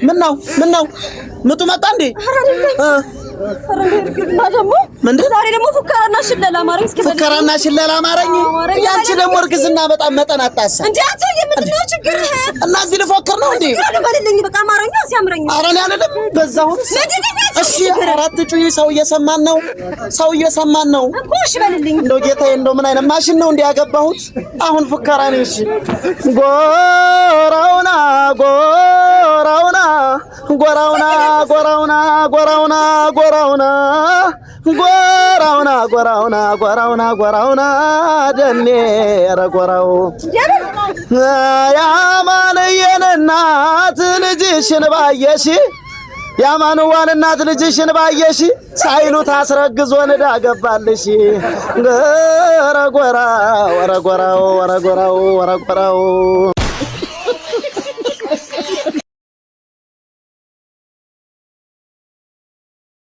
ምን ነው? ምን ነው? ምጡ መጣ እንዴ? ምንድን ዛሬ ደግሞ ፉከራና ሽለላ አማረኝ። እስኪ ፉከራና ሽለላ አማረኝ። ያንቺ ደግሞ እርግዝና በጣም መጠን አጣሳ። እንዴ አንተ የምንድን ነው ችግርህ? እና እዚህ ልፎክር ነው እንዴ? ችግር በልልኝ። በቃ አማረኛ ሲያምረኝ። ኧረ እኔ አልልም። በዛው እሺ፣ አራት ጩይ። ሰው እየሰማን ነው። ሰው እየሰማን ነው እኮ። እሺ በልልኝ። እንደው ጌታዬ፣ እንደው ምን አይነት ማሽን ነው እንዴ ያገባሁት? አሁን ፉከራ ነው። እሺ፣ ጎራውና ጎራውና ጎራውና ጎራውና ጎራውና ጎራውና ጎራውና ጎራውና ጎራውና ጎራውና ደኔ ኧረ ጎራው ያማንየን እናት ልጅሽን ባየሽ፣ ያማንዋን እናት ልጅሽን ባየሽ፣ ሳይሉት አስረግዞ ንዳ ገባልሽ። ኧረ ጎራው፣ ኧረ ጎራው፣ ኧረ ጎራው፣ ኧረ ጎራው።